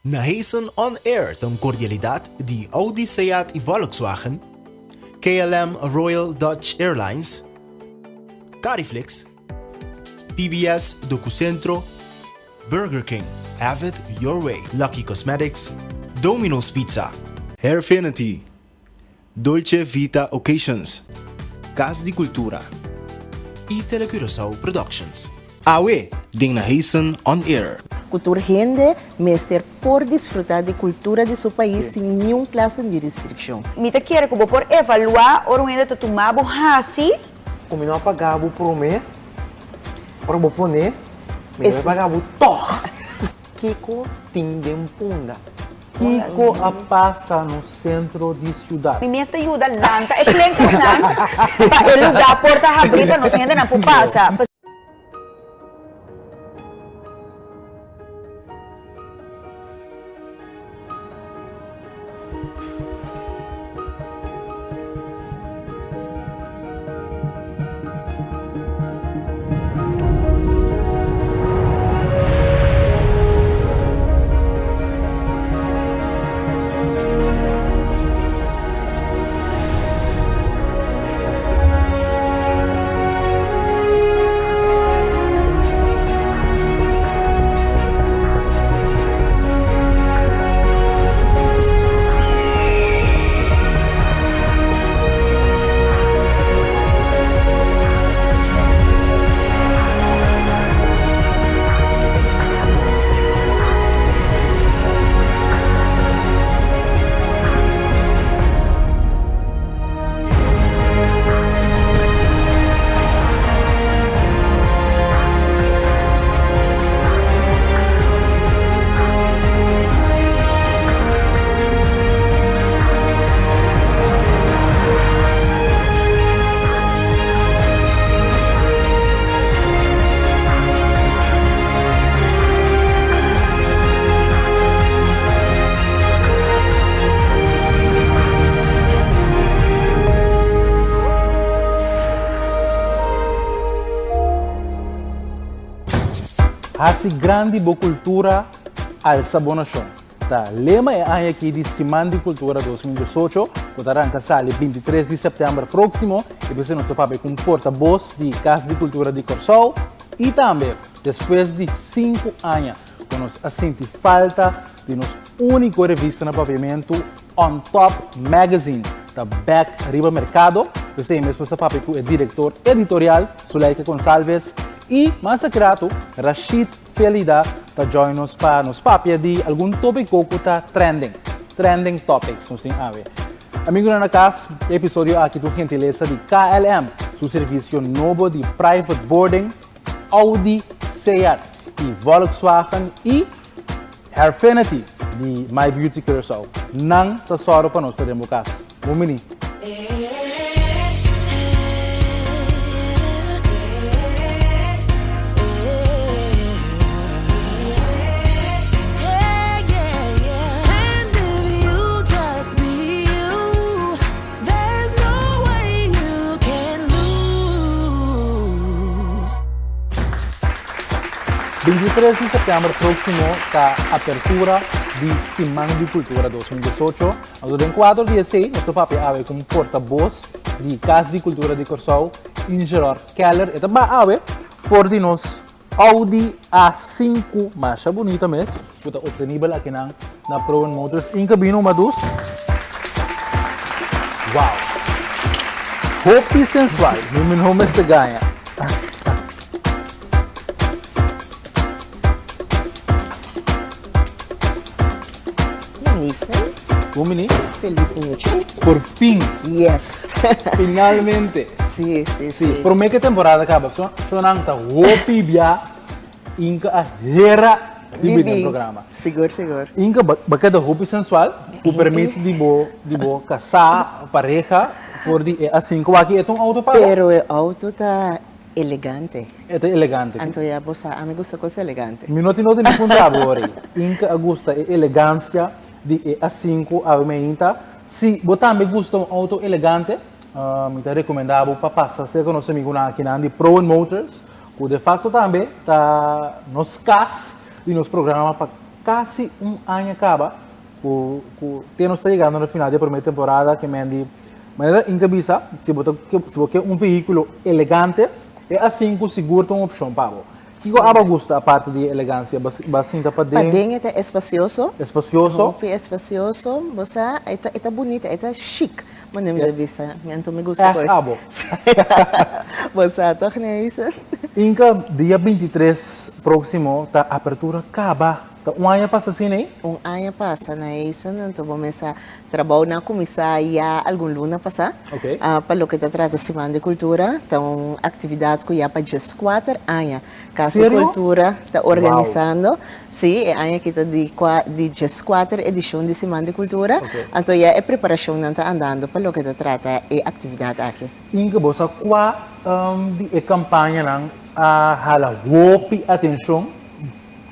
Nahason On Air ta un cordialidad di Audi, Seat y Volkswagen, KLM Royal Dutch Airlines, Cariflix, PBS Docucentro, Burger King, have it your way, Lucky Cosmetics, Domino's Pizza, Hairfinity, Dolce Vita Occasions, Cas di Cultura y Telecuraçao Productions. Awe den Nahason On Air. Ku tur hende mester por disfrutá di kultura di su pais sin niun klase di restrikshon. Mi ta kere ku bo por evaluá ora un hende ta tuma bo hasi. Ku mi no a paga bo promé, ora bo pone, mi no a paga bo tòg. Kiko tin den Punda? Kiko a pasa no sentro di siudat? Mi mes ta yuda lanta e klinkersnan pa e lugá por ta habrí pa nos hendenan por pasa. Hasi grandi bo kultura, alsa bo nashon. Ta lema e aña aki di Siman di Kultura 2018, ku ta ranka sali 23 di sèptèmber próksimo. I p'esei nos ta papia ku un portabos di Kas di Kultura di Kòrsou i tambe despues di sinku aña ku nos a sinti falta di nos úniko revista na papiamentu, On Top Magazine ta bèk riba merkado. P'esei mes nos ta papia ku e direktor editorial, Zuleika Gonsalves, i mas akratu, Rashid Felida ta join nos pa nos papia di algun tópiko ku ta trending, trending topics nos tin awe. Amigunan na kas, e episodio aki ta un gentilesa di KLM, su servisio nobo di private boarding, Audi, Seat i Volkswagen i Hairfinity di My Beauty Curaçao. Nan ta sòru pa nos ta den bo kas. Bon bini! 23 di sèptèmber próksimo ta apertura di Siman di Kultura 2018. Anto den kuadro di esei nos ta papia awe ku un portabos di Kas di Kultura di Kòrsou, Ingerard Keller. E ta ba awe for di nos Audi A5 masha bunita mes ku ta obtenibel akinan na Proen Motors in Cabino Madus. Wow! Hopi sensual, mi mi no mester gaña. Bon bini. Feliz nochi. Por fin. Yes. Finalmente. Sí, sí, sí. Promé ku e temporada kaba, so nan ta hopi bia Inka a hera di bini den programa. Sigur, sigur. Inka, bo keda hopi sensual, ku permit di bo kasá, pareha, for di e A5 aki, e ta un outo paga? Pero e outo ta elegante. E ta elegante. Anto ya bo sa, ami gusta kos elegante. Mi no tin noti ni puntra bo ori. Inka a gusta e elegansia di e A5 awe meinta. Si bo tambe gusta un outo elegante, mi ta rekomendá bo pa pasa serka nos amigunan akinan di Proen Motors, ku de facto tambe ta nos kas di nos programa pa. Kasi un aña kaba ku ku te nos ta yegando na final di e promé temporada ke men di manera Inka bisa si bo ta si bo ke un vehíkulo elegante e A sinku sigur ta un opshon pa bo. Kiko aba gusta aparte di e elegansia? Bo a sinta paden? Paden e ta espasioso. Espasioso. Hopi espasioso. Bo sa e ta e ta bunita e ta chic manera mi ta bisa. Mi anto mi gusta Ègt abo. Bo sa tòg Neisa? Inka, dia 23 próksimo ta apertura kaba. Ta un aña pasa asina ei? Un aña pasa Neisa, anto bo mester Trabounan a kuminsá ya algun luna pasá. Pa loke ta trata Siman di Kultura, ta un aktividat ku ya pa dieskuater aña Kas di Kultura ta organisando. Sí, e aña aki ta di di dieskuater edishon di Siman di Kultura. Anto ya e preparashonnan ta andando pa loke ta trata e aktividat aki. Inke, bo sa kua di e kampañanan a hala hopi atenshon?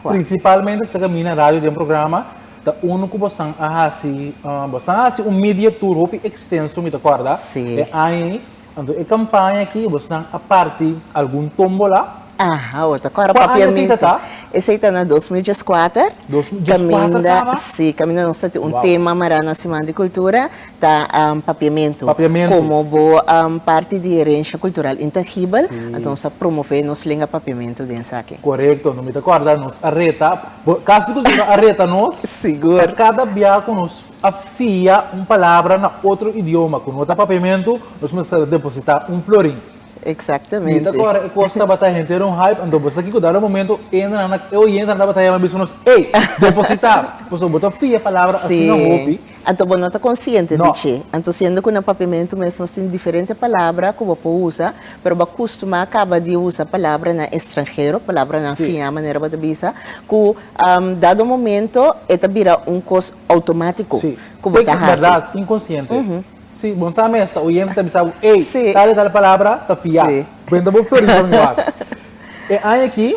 Prinsipalmente sa kaminda radio den programa Ta unu ku bosan a hasi, bosan a hasi un media tour hopi ekstenso mi ta kòrda e aña ei. Anto e kampaña aki bosan a parti algun tómbola. Aha, bo ta kòrda Kua aña esei papiamentu. ta ta? Esei ta na 2014. 2014 Kaminda, kaba? sí, kaminda nos ta tin un Wow. tema mará na Siman di Kultura, ta papiamentu. Papiamentu. Komo bo parti di herensha kultural intangibel, Sí. anto nos ta promové nos lenga papiamentu den esaki. Korekto, no mi ta kòrda nos a reta, bo Kas di Kultura a reta nos Sigur. pa kada bia ku nos a fia un palabra na otro idioma ku no ta papiamentu, nos mester a depositá un florin. Mi Exactamente. ta kòrda e kos tabata henter un hype, anto bo sa kiko dado momento entra na e oyentenan tabata yama bisa nos, Ey, depositá! Pasobra bo ta fia palabra asina hopi. Anto bo no ta konsiente di No. dje. Anto siendo ku na papiamentu mes nos tin diferente palabra ku bo por usa, pero bo a kustumá kaba di usa palabranan estranhero, palabranan fiá manera bo ta bisa, ku dado momento e ta bira un kos outomátiko ku bo ta hasi. Bèrdat, inkonsiente. Sí, bo no sa mes, ta oyente ta bisa bo, ey, tal i tal palabra ta fiá. Benta bo florin pa mi wak. E aña aki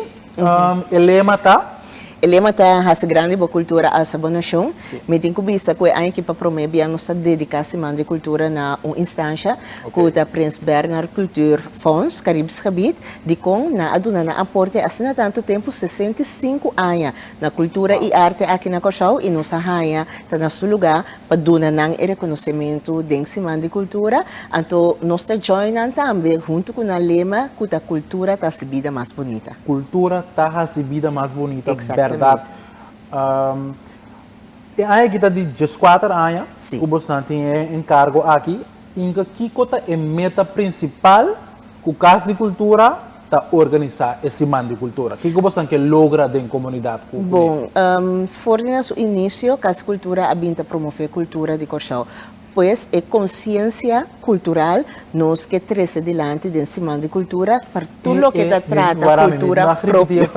e lema ta. E lema ta Hasi grandi bo kultura, alsa bo nashon. Mi tin ku bisa ku e aña aki pa promé bia nos ta dediká Siman di Kultura na un instansha ku ta Prins Bernhard Cultuur Fonds, Caribisch Gebied, dikon nan a duna nan aporte asina tantu tempu, 65 aña, na kultura i arte aki na Kòrsou i nos a haña ta na su lugá pa duna nan e rekonosementu den Siman di Kultura. Anto nos ta join nan tambe huntu ku nan lema ku ta Kultura ta hasi bida mas bunita. Kultura ta hasi bida mas bunita, bèrdat. E aña aki ta di dieskuater aña ku bosnan tin e enkargo aki. Inka kiko ta e meta prinsipal ku Kas di Kultura ta organisá e Siman di Kultura? Kiko bosnan ke logra den komunidat ku kuné? Bon, for di na su inisio Kas di Kultura a bin ta promové kultura di Kòrsou. Pues e konsiensia kultural nos ke trese dilanti den Siman di Kultura par tur loke ta trata kultura propio.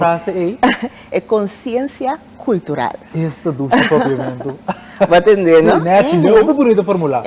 E konsiensia kultural. Esta dushi papiamentu. Bo a tende, no? Sí, nechi, den hopi bunita formulá.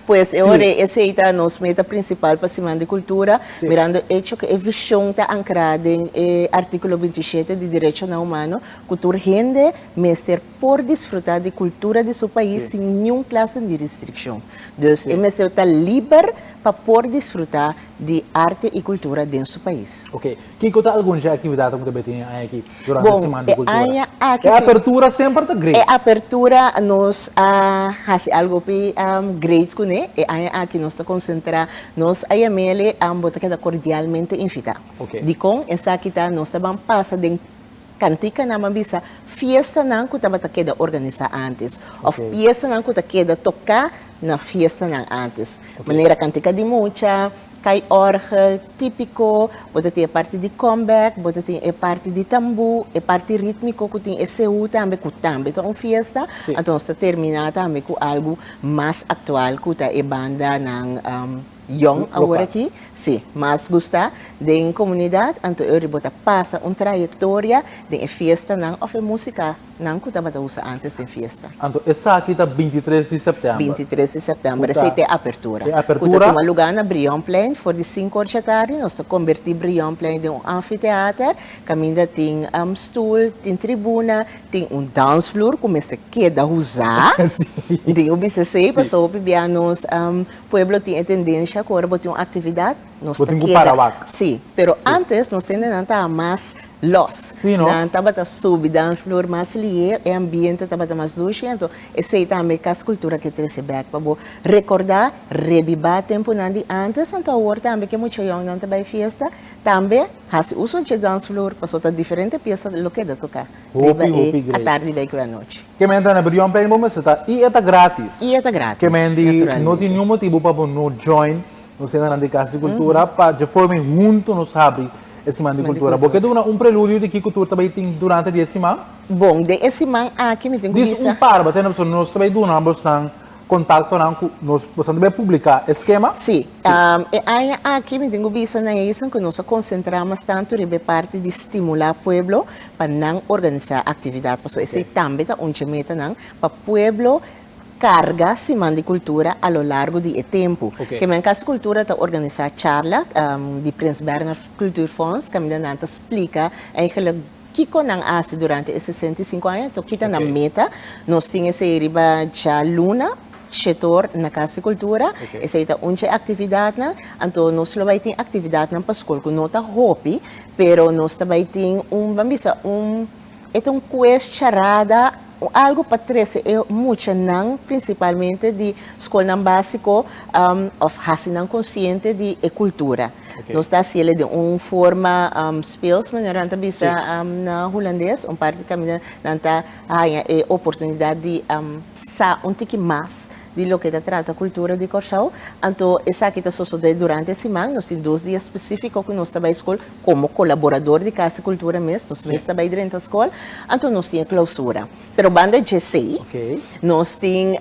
Pues e ora esei ta nos meta prinsipal pa Siman di Kultura, mirando echo ku e vishon ta ankrá den e artíkulo 27 di Derechonan Humano, ku tur hende mester por disfrutá di kultura di su pais sin niun klase di restrikshon. Dus e mester ta liber pa por disfrutá di arte i kultura den su pais. Oké. Kiko ta algun dje aktividatnan ku ta bai tene e aña aki durante Bon, Siman di e Kultura? aña aki E si apertura semper ta great. E apertura nos a hasi algu hopi great kuné. E aña aki nos ta konsentrá nos a yam'el bo ta keda kordialmente invitá. Oké. Dikon esaki ta nos ta ban pasa den Kantikanan a bisa fiestanan ku tabata keda organisá ántes òf piesanan ku ta keda toká na fiestanan ántes. Manera kantika di mucha, kai òrgel, típiko, bo ta tin e parti di comeback, bo ta tin e parti di tambú, e parti rítmiko ku tin e seú tambe ku tambe ta un fiesta. Anto nos ta terminá tambe ku algu mas aktual ku ta e bandanan Yong awor aki, si, mas gusta den komunidat, anto e riba ta pasa un trayektoria den e fiestanan òf e musikanan ku tabata usa ántes den fiesta. Anto esaki ta 23 di sèptèmber. 23 di sèptèmber, esei ta e apertura. E apertura. Ku ta tuma lugá na Brionplein for di sinku or djatardi. Nos ta kombertí Brionplein den un amfiteater kaminda tin stul, tin tribuna, Tin un dansvloer ku mester keda usá. Tin un bisa esei pasobra hopi bia nos pueblo tin e tendensia ku ora bo tin un aktividat nos ta keda. Bo tin ku para wak. Sí, pero ántes nos hendenan ta mas. Los. Sí, no? Nan tabata subi dansvloer mas lié, e ambiente tabata mas dushi, anto esei tambe Kas Kultura ke trese bèk pa bo rekordá, rebibá tempunan di ántes, anto awor tambe ke mucha yòngnan ta bai fiesta, tambe hasi uso dje dansvloer, pasobra ta diferente piesa lo keda toká riba Hopi, hopi e great. atardi bai ku e anochi. Ke men ta na Brionplein bo mester ta i e ta grátis. I e ta grátis, Ke men di no tin naturalmente. niun motibu pa bo no join nos hendenan di Kas di Kultura pa dje forma huntu nos habri E siman di kultura. Bo ke duna un preludio di kiko tur ta bai tin durante di e siman? Bon, den e siman aki mi tin ku Dis bisa. un par, bo tende pasobra nos ta bai duna bosnan kontaktonan ku nos bosnan ta bai publiká e skema. Sí. E aña aki mi tin ku bisa na Jason ku nos a konsentrá mas tantu riba e parti di stimulá pueblo pa nan organisá aktividat, pasobra esei tambe ta un dje metanan pa pueblo Carga Siman di Cultura a lo largo di e tempu. Ok. Ke men Cas di Cultura ta organisa charla di Prins Bernhard Cultuurfonds caminda nan ta splica eigenlijk kico nan a haci durante e 65 aña, anto kita nan Ok. meta. Nos tin esey riba djaluna shetor na Cas di Cultura. Ok. Esey ta un dje actividadnan. Anto nos lo bay tin actividadnan pa scol cu no ta hopi, pero nos ta bay tin un, ban bisa un, e ta un quiz, charada, Algu pa trese e muchanan, prinsipalmente di skolnan básiko, òf hasi nan konsiente di e kultura. Nos ta hasiel den un forma speels, manera nan ta bisa na hulandes, un parti kaminda nan ta haña e oportunidat di sa un tiki mas di loke ta trata kultura di Kòrsou. Anto esaki ta sosodé durante e siman. Nos tin dos dia spesífiko ku nos ta bai skol. Komo kolaborador di Kas di Kultura mes, nos mes ta bai drenta skol, anto nos tin e klousura. Pero banda djesei, nos tin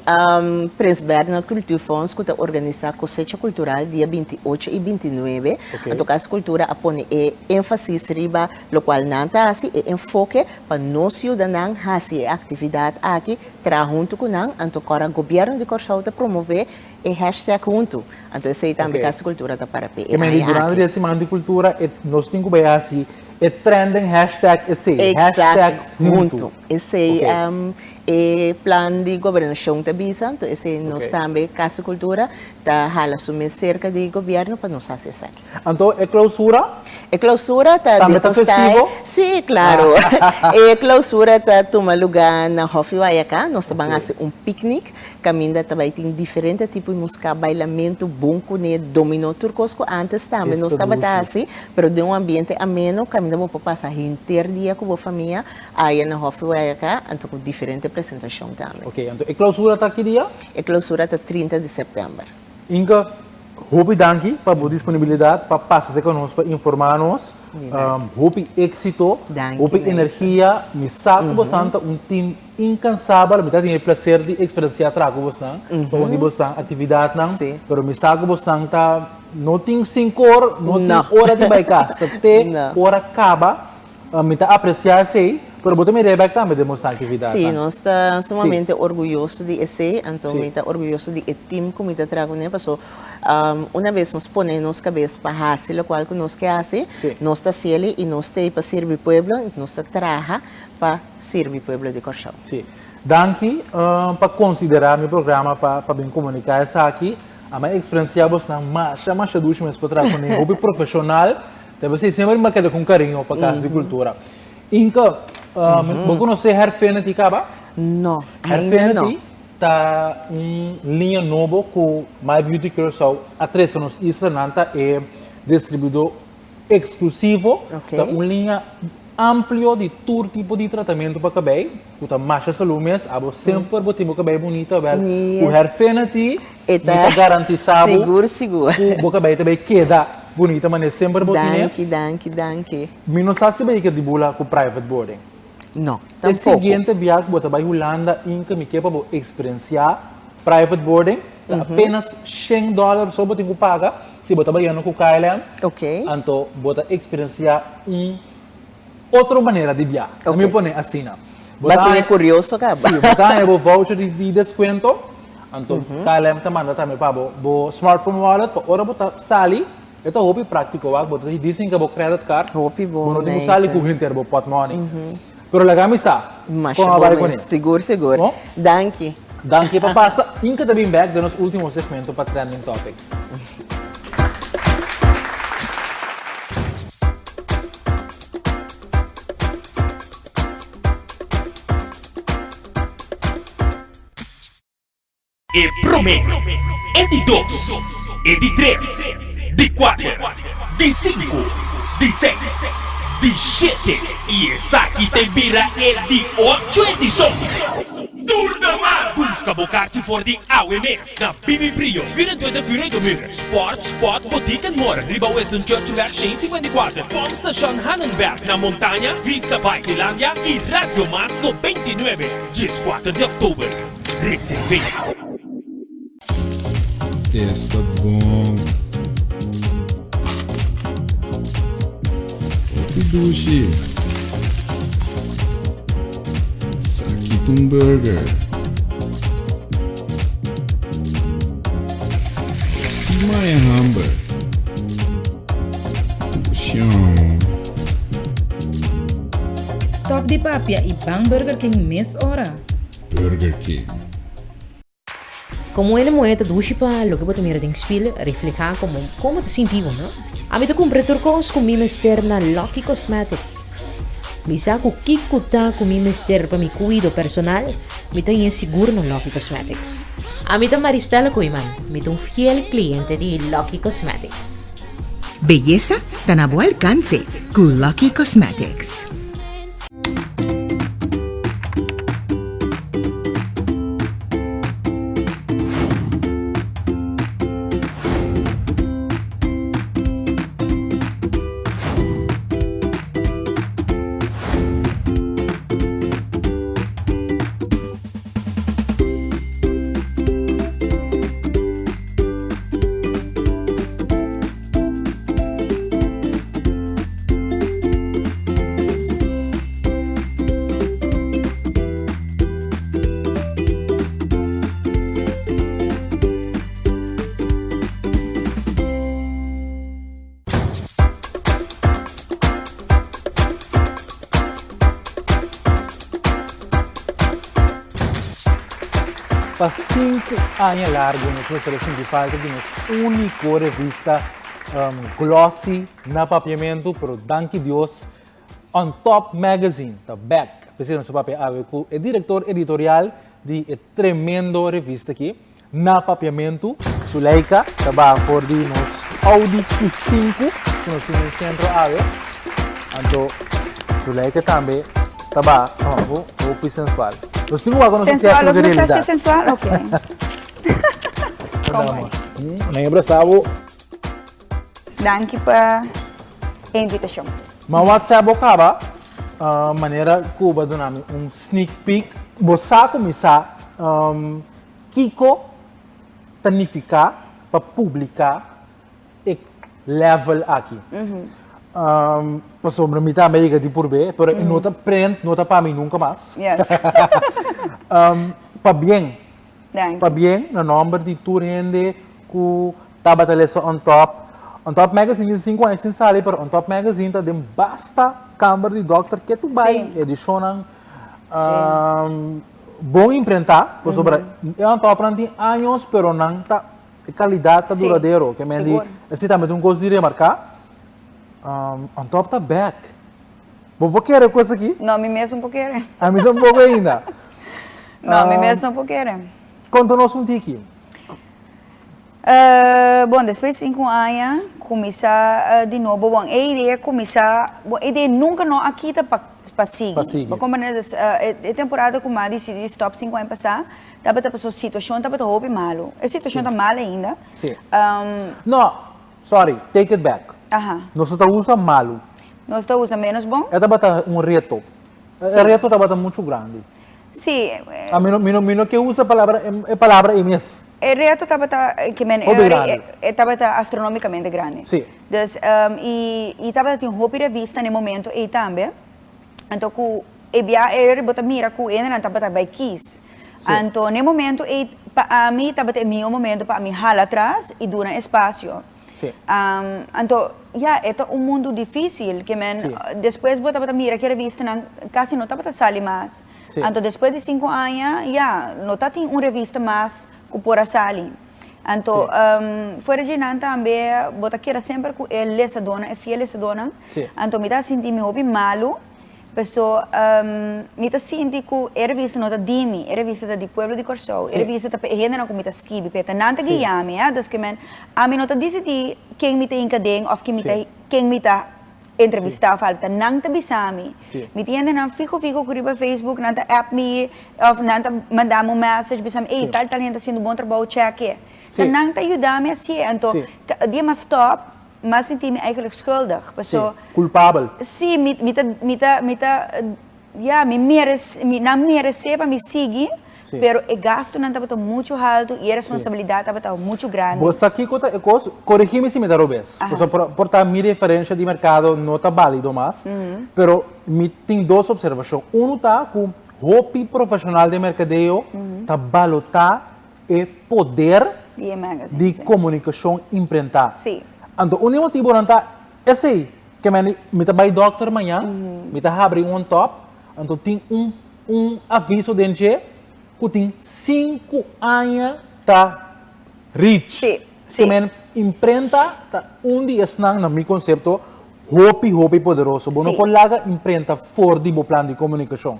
Prins Bernhard Cultuurfonds ku ta organisá Kosecha Kultural dia 28 i 29. Anto Kas di Kultura a pone e énfasis riba lokual nan ta hasi, e enfoke pa nos yuda nan hasi e aktividat aki, traha huntu ku nan. Anto kòrda gobièrnu di Kòrsou ta promové E hashtag huntu. Anto esei tambe Ok. Kas di Kultura ta para p'e e E mende aña durante aki. di e siman di kultura e nos tin ku bai hasi e trending hashtag esei, hashtag Exacto, huntu. huntu. Esei Ok. e plan di gobernashon ta bisa, anto esei nos Ok. tambe Kas di Kultura ta hala su mes serka di gobièrnu pa nos hasi esaki. Anto e klousura? E klousura ta Tambe ta festivo? Sí, klaro. E klousura ta tuma lugá na Hòfi Guayacá. Nos ta ban hasi un piknik kaminda ta bai tin diferente tipo di musika, bailamentu, bon kuné, dominó, tur kos ku ántes tambe nos tabata hasi, pero den un ambiente ameno kaminda bo por pasa henter dia ku bo famia aya na Hòfi Guayacá, anto ku diferente presentashon tambe. Oke, anto e klousura ta ki dia? E klousura ta 30 di sèptèmber. Inka, hopi danki pa bo disponibilidat pa pasa serka nos pa informá nos. Hopi éksito, hopi energia. Mi sa ku bosan ta un tim inkansabel. Mi ta tin e plaser di eksperensiá traha ku bosnan, pa un di bosnan aktividatnan. Pero mi sa ku bosnan ta no tin sinkor, no tin ora di bai kas. Ta te ora kaba. Mi ta apresiá esei, pero bo ta mira e bèk tambe den boso aktividatnan. Sí, nos ta sumamente orguyoso di esei, anto mi ta orguyoso di e tim ku mi ta traha kuné, paso una bes nos pone nos kabes pa hasi lokual ku nos ke hasi, nos ta hasiel i nos ta ei pa sirbi pueblo, nos ta traha pa sirbi pueblo di Kòrsou. Sí. Danki pa konsiderá mi programa pa bin komuniká esaki. Ami a eksperensiá bosnan masha masha dushi mes pa traha kuné, hopi profeshonal. Ta p'esei semper mi a keda ku un kariño pa Kas di Kultura. Inka, bo konosé Herfinity kaba? No, ainda no. Herfinity ta un liña nobo ku My Beauty Curaçao a trese nos isla. Nan ta e distribuidor eksklusivo. Ta un liña amplio di tur tipo di tratamentu pa kabei ku ta masha salú mes. Abo semper bo tin bo kabei bunita. Wèl, ku Herfinity E Mi ta ta garantisa bo sigur sigur. ku bo kabei ta bai keda bunita manera semper bo tine. Danki, danki, danki. Mi no sa si bai ke di bula ku private boarding. No, E tampoco. siguiente bia ku bo ta bai Hulanda inke mi ke pa bo eksperensiá private boarding ta apenas shen dòler so bo tin ku paga si bo ta bayendo ku KLM. Ok. Anto bo ta eksperensiá un otro manera di bia. Ok. Mi pone asina. Bo Ba ta siña kurioso kaba. Si, bo ta haña bo voucher di deskuento. Anto KLM ta manda tambe pa bo bo smartphone wallet pa ora bo ta sali e ta hopi práktiko wak bo ta dicen ka bo credit card Hopi bon, bo no tin ku sali ku nice. henter bo portmoney. Pero laga mi sa Masha kon a bon bai mes. kuné. Sigur sigur. Bon? Danki. Danki pa pasa. Inka ta bin bek den nos último segmento pa Trending Topics. E promé, e di dos, e di tres, di kuater, di sinku, di seis, di shete i esaki ta bira e di ocho edishon. Tur ta mas! Buska bo karchi for di awe mes na Bibi Brio, 24 Curedo Muur, Sport, Spot, Boutique and More, riba Winston Churchillweg 154, Pompstation Hannenberg, na Montaña, Vista Bay, Zeelandia i Radio Mas 99, 14 di òktober. Reservé. Esta bon. Hopi dushi. Saki ta un burger. Si maya hamber. Dushi. Stop di papia y ban Burger King mes ora. Burger King. Komo hende muhé ta dushi pa loke bo ta mira den spil reflehá komo kon bo ta sinti bo, no? Ami ta kumpra tur kos ku mi mester na Lucky Cosmetics. Mi sa ku kiko ta ku mi mester pa mi kuido personal, mi ta haña sigur na Lucky Cosmetics. Ami ta Maristella Koeiman, mi ta un fiel kliente di Lucky Cosmetics. Beyesa ta na bo alkanse ku Lucky Cosmetics. Pa sinku aña largu nos mester a sinti falta di nos úniko revista glossy na papiamentu, pero danki Dios On Top Magazine ta bek. P'esei nos ta papia awe ku e direktor editorial di e tremendo revista aki na papiamentu, Zuleika, ta baha for di nos Audi Q5 ku nos tin den sentro awe. Anto Zuleika tambe ta baha, oh, hopi sensual. Nos tin ku wak ku nos a Sensual, kere nos di mester realidat. si sensual? Ok. Dama. Nan e brasa bo. Danki pa e invitashon. Ma WhatsApp bo kaba manera ku bo a duna mi un sneak peek. Bo sa ku mi sa kiko ta nifiká pa publiká e level aki. Pasobra mi tambe a yega di purb'é, pero e no ta prent, no ta pa mi nunka mas. Pabien. Pabien na nòmber di tur hende ku tabata lesa On Top. On Top Magazine tin sinku aña sin sali, pero On Top Magazine ta den basta kamber di dòkter ke tu bai. Edishonnan bon imprentá, pasobra e On Topnan tin años, pero nan ta e kalidat ta duradero. Ke men di esei tambe ta un kos di remarká. On Top ta bèk. Bo por kere kos aki? No, mi mes no por kere. Ami tampoko ainda. No, mi mes no por kere. Konta nos un tiki. Bon, despues di sinku aña, kuminsá di nobo. Bon, e idea kuminsá, bon, e idea nunka no a kita pa pa sigui. Pa sigui. Bo komprende? Dus, e temporada ku mi a disidí di stòp sinku aña pasá, tabata pasobra situashon tabata hopi malu. E situashon ta mal ainda. Si. No, sorry, take it back. Nos no ta usa malu. Nos ta usa ménos bon? E tabata un reto. E reto tabata muchu grandi. Sí. A mi no, mi no, mi no ke usa palabra, e palabra ei mes. E reto tabata, ke men, Hopi grandi. e tabata astronomicamente grandi. Sí. Dus, i, i tabata tin hopi revista na e momento ei tambe. Anto ku e bia ei bo ta mira ku hendenan tabata bai kis. Sí. Anto na e momento ei pa ami tabata e mihó momento pa ami hala atras i duna espasio. Sí. Anto, ya, e ta un mundu difísil, ke men Sí. despues bo tabata mira ki revistanan kasi no tabata sali mas. Sí. Anto despues di sinku aña, ya, no ta tin un revista mas ku por a sali. Anto, Sí. fuera dje nan tambe bo ta keda semper ku e lesadónan, e fiel lesadónan. Sí. Anto mi ta sinti mi hopi malu. Paso mi ta sinti ku e revista no ta di mi, e revista ta di pueblo di Kòrsou, e revista ta pa e hendenan ku mi ta skibi p'e, ta nan ta guia mi, dus ke men ami no ta disidí ken mi ta hinka den òf ken mi ta ken mi ta entrevistá òf algu, ta nan ta bisa mi. Mi tin hendenan fiho fiho ku riba Facebook nan ta app mi òf nan ta manda mi un message bisa mi, ey tal tal hende ta hasiendo bon trabou, chèk'e. Ta nan ta yuda mi hasié, anto dia mi a stòp M'a sinti mi eigenlijk schuldig, paso. Sí, culpabel. Sí, mi, mi ta, mi ta, mi ta, ya, mi merece, mi, nan merece pa mi sigui, Sí. pero e gastunan tabata muchu haltu i e responsabilidat tabata muchu grandi. Bo sa kiko ta e kos? Korigí mi si mi ta robes. Aha. Pasobra por, por ta mi referensha di merkado no ta bálido mas, pero mi tin dos opservashon. Unu ta ku hopi profeshonal den merkadeo ta balotá e poder di komunikashon imprentá. Anto un di e motibonan ta esei, ke men mi ta bai dòkter mañan, mi ta habri un top, anto tin un un aviso den dje ku tin sinku aña ta rich. Ke men imprenta ta un di esnan, na mi konsepto, hopi hopi poderoso. Bo no por laga imprenta for di bo plan di komunikashon.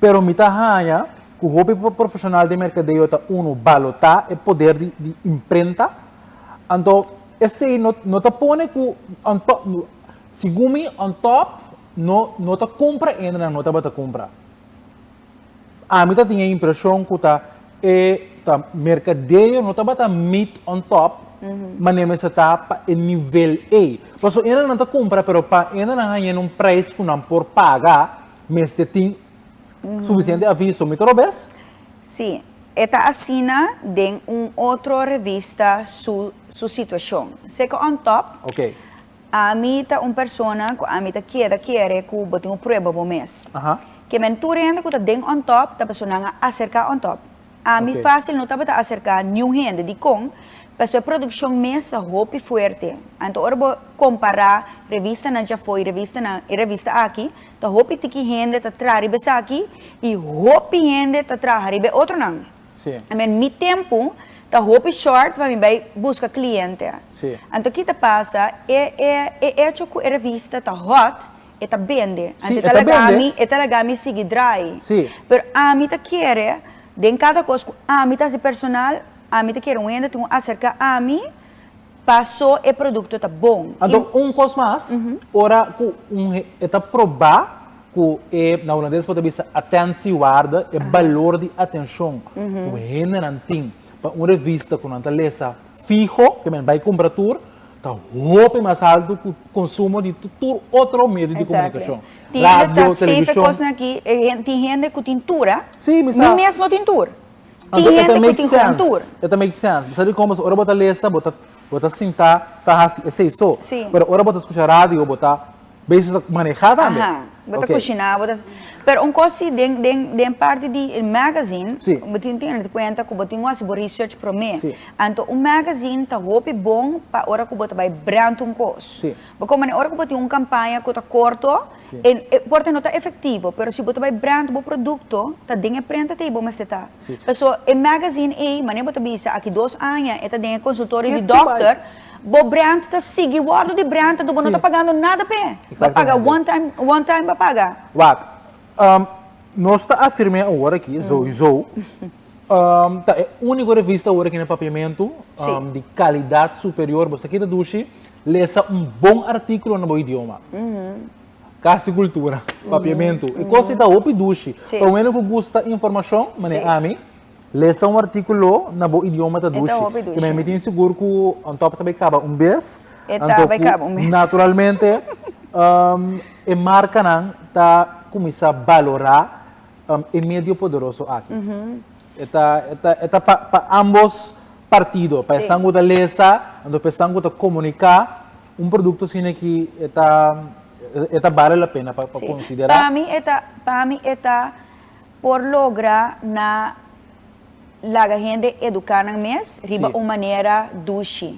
Pero mi ta haña Ku hopi profeshonal den merkadeo ta unu balotá e poder di di imprenta, anto esei no no ta pone ku on top, segun mi on top no no ta kumpra ende nan no tabata kumpra. Ami ta tin e impreshon ku ta e ta merkadeo no tabata meet on top manera mester ta pa e nivel ei. Pasobra ende nan ta kumpra pero pa ende nan haña un preis ku nan por paga mester tin Suficiente aviso, mi ta robes? Sí, e ta asina den un otro revista su su situacion. Seca on top, Ok. ami ta un persona cu ami ta keda kere cu bo tin un prueba bo mes. Aha. Ke men tur hende cu ta den on top ta personanan a acerca on top. Ami Ok. fácil no tabata acerca niun hende. Dikon? Pasobra e produccion mes ta hopi fuerte. Anto ora bo compara revistanan djafó y revistanan e revista aki, ta hopi tiki hende ta traha riba esaki y hopi hende ta traha riba e otronan. Sí. I mean, mi tempu ta hopi short pa mi bai busca cliente. Sí. Anto ki ta pasa? E e e hecho cu e revista ta hot, E ta bende. Sí, Anto e e ta ta laga bende. mi, e ta laga mi sigui draai. Sí. Pero ami ta kere, den kada kos ku ami ta hasi personal, ami ta kere un hende tin ku aserká ami paso e produkto ta bon. I. Anto un kos mas, ora ku un he e ta probá ku e, na hulandes bo ta bisa atentiewaarde, e balor di atenshon ku hendenan tin pa un revista ku nan ta lesa fiho, ke men bai kumpra tur, Ta hopi mas altu ku konsumo di tur otro medio di komunikashon. Tin hende Radio, ta safe e televishon. kosnan aki, tin hende ku tin tur a. Sí, mi sa. Mi mes no tin tur. Anto Tin e ta hende ku make tin gewoon sense. tur. E ta make sense. Bo sa di kon pasobra ora bo ta lesa bo ta bo ta sinta ta hasi esei so. Sí. Pero ora bo ta skucha radio bo ta Bezig ta maneha tambe. Aha, bo ta Ok. kushiná, bo ta. Pero un kos si den den den parti di e magazine, Sí. bo tin tene di kuenta ku bo tin ku hasi bo research promé. Sí. Anto un magazine ta hopi bon pa ora ku bo ta bai brand un kos. Sí. Bo komo ora ku bo tin un kampaña ku ta korto, Sí. e e por ta no ta efektivo, pero si bo ta bai brand bo produkto, ta den e prenta t'ei bo mester ta. Sí. Paso e magazine ei, manera bo ta bisa, aki dos aña e ta den e konsultorio di Ke tu bai. dòkter, Bo brand ta sigui wordo di brand anto bo no ta pagando nada p'e. Bo paga one time, one time bo paga. Wak, nos ta afirm'é awor aki, souiso, ta e úniko revista awor aki na Papiamentu di kalidat superior. Bo sa kita dushi lesa un bon artíkulo na bo idioma. Kas di Kultura, Papiamentu. E kos ei ta hopi dushi. Pa un hende ku gusta informashon, manera ami, Lesa un artíkulo na bo idioma ta dushi. E ta hopi dushi. Kemey mi tin sigur ku on top ta bai kaba un bes. E ta bai kaba un bes. Naturalmente e markanan ta kuminsá balorá e medio poderoso aki. E ta e ta e ta pa pa ambos partido, pa esnan ku ta lesa anto pa esnan ku ta komuniká un produkto asina aki e ta e ta bale la pena pa pa konsiderá. Pa mi e ta pa mi e ta Por logra na laga hende eduká nan mes riba un manera dushi,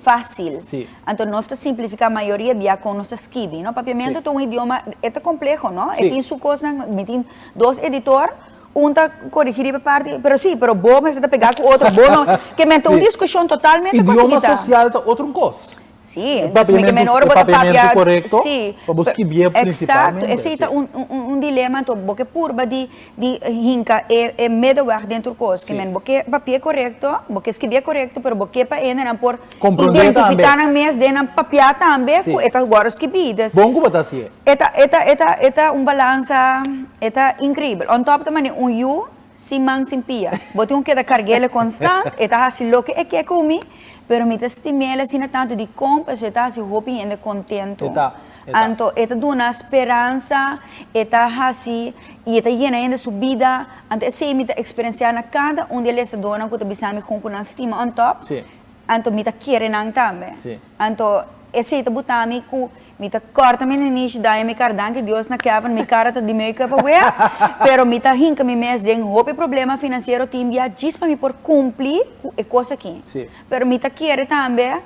fásil. Anto nos ta simplifiká mayoria bia kon nos ta skibi, no? Papiamentu ta un idioma, e ta kompleho, no? E tin su kosnan, mi tin dos editor, un ta korigí riba parti, pero sí, pero bo mester ta pegá ku otro, bo no, ke men ta un diskushon totalmente Idioma sosial ta otro un kos. Sí, dus mi ke men ora bo ta papia, korekto, sí, pa bo skibié Exacto, prinsipalmente. esei ta un un dilema, anto bo ke purba di di hinka e e middenweg den tur kos, ke men bo ke papi'é korekto, bo ke skibié korekto, pero bo ke pa hendenan por Komprondé tambe. identifiká nan mes den nan papiá tambe Sí. ku e ta wòrdu skibí, dus Bon ku bo ta hasié. e ta e ta e ta e ta un balansa, e ta inkreibel. On top ta manera un yu Sin man sin pia. Bo tin un keda karg'el konstant, e ta hasi loke e ke ku mi, pero mi ta stim'el asina tantu dikon pasobra e ta hasi hopi hende kontentu. E ta, e ta. Anto e ta duna speransa, e ta hasi i e ta yena hende su bida. Anto esei mi ta eksperensiá na kada un di e lesadónan ku ta bisa mi kon ku nan stima on top. Sí. Anto mi ta kere nan tambe. Sí. Anto esei ta buta mi ku Mi ta kòrta mi ninishi daña mi kara danki Dios na Kevin mi kara ta di make up awea pero mi ta hinka mi mes den hopi problema finansiero tin bia djis pa mi por kumpli ku e kos aki pero mi ta kere tambe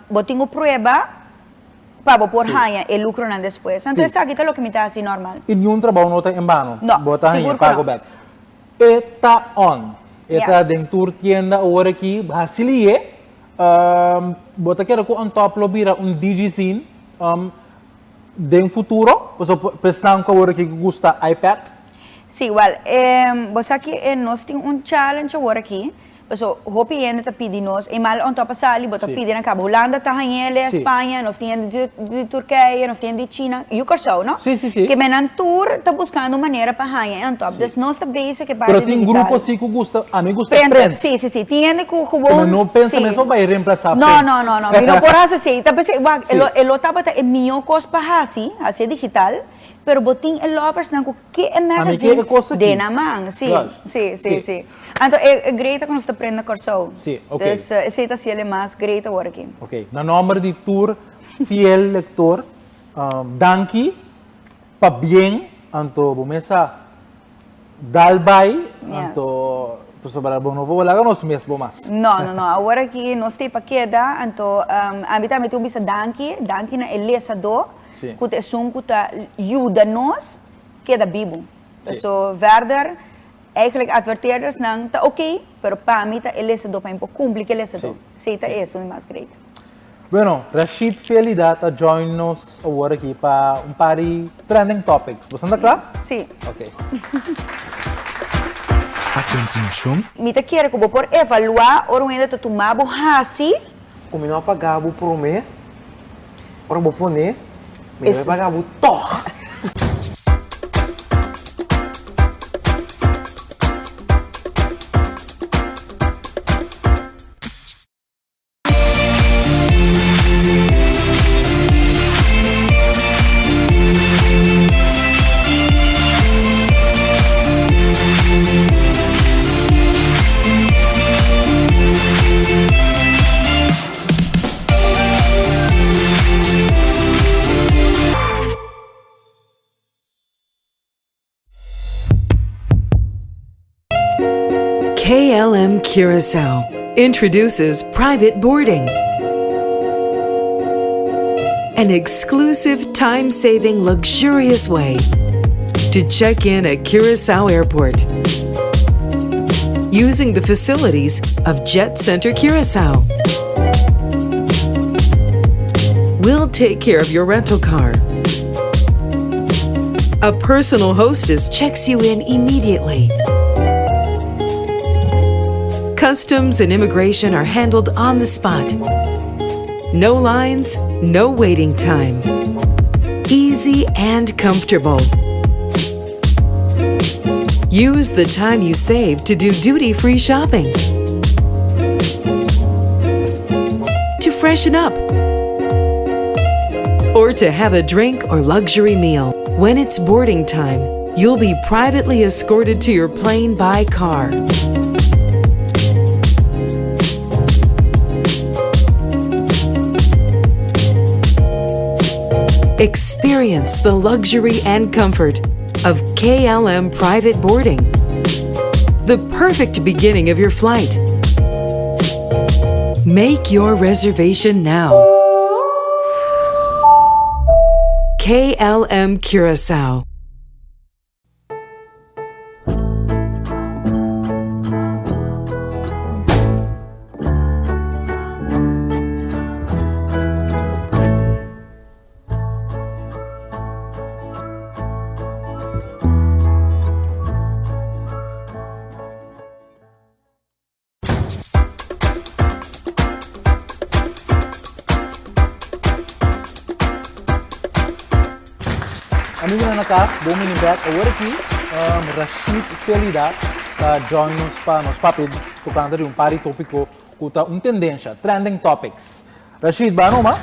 bo tin ku prueba pa bo por haña e lukronan despues anto esaki ta loke mi ta hasi normal. I niun trabou no ta en bano No, bo ta haña sigur ku pago no. bek. E ta on. E ta Yes. den tur tienda awor aki hasi liye. Bo ta kere ku On Top lo bira un DG-scene den futuro? Pasobra pa esnan ku awor aki ku gusta iPad. Sí, wèl, bo sa ki nos tin un challenge awor aki, pasobra hopi hende ta pidi nos, e mal On Top a sali, bo ta pidi nan kaba Hulanda ta hañ'el, Spaña, nos tin hende di Turkije, nos tin hende di China, yu Kòrsou, no? Ke men nan tur ta buskando un manera pa haña e On Top. Dus nos ta bezig ku e parti Pero tin digital. grupo sí ku gusta, ami gusta Print. print. Sí, sí, sí. Tin hende ku gewoon. Pero no pensa sí. mes pa bai reemplasa No, print. no, no, no. Mi no por hasi así. Ta pensé, wak, Sí. e lo, e lo tabata e mihó kos pa hasi, hasi e digital, pero bo tin e loversnan ku ke e Ami ke magazine e kos aki. den nan man. Sí, Juist. sí, sí, Sí. sí. Anto e, e great ta ku nos ta print na Kòrsou. Sí, ok. Dus esei ta hasié el e mas great awor aki. Ok. Na nòmber di tur fiel lektor, danki. Pabien anto bo mes a dal bai anto pasobra bo no por laga nos mes bo mas. No, no, no. Awor aki nos tin pa keda, anto ami tambe tin ku bisa danki, danki na e lesadó ku ta esun ku ta yuda nos keda bibu. Paso verder eigenlijk adverteerdersnan ta oké, pero pa mi ta e lesadó, pa mi por kumpli ku e lesadó. Esei ta esun mas great. Bueno, Rashid Felida ta join nos awor aki pa un par di trending topics. Boso ta kla? Sí. Ok. A kontinuashon. Mi ta kere ku bo por evaluá ora un hende ta tuma bo hasi. Ku mi no a paga bo promé, ora bo pone, mi no a paga bo tòg. KLM Curacao introduces private boarding. An exclusive, time saving, luxurious way to check in at Curacao Airport using the facilities of Jet Center Curacao. We'll take care of your rental car. A personal hostess checks you in immediately. Customs and immigration are handled on the spot. No lines, no waiting time. Easy and comfortable. Use the time you save to do duty free shopping, to freshen up, or to have a drink or luxury meal. When it's boarding time, you'll be privately escorted to your plane by car. Experience the luxury and comfort of KLM private boarding. The perfect beginning of your flight. Make your reservation now. KLM Curacao. Amigonan na kas, bon bini bek. Awor aki Rashid Felida ta join nos pa nos papia tokante di un par di topiko ku ta un tendensha, trending topics. Rashid, ba numa?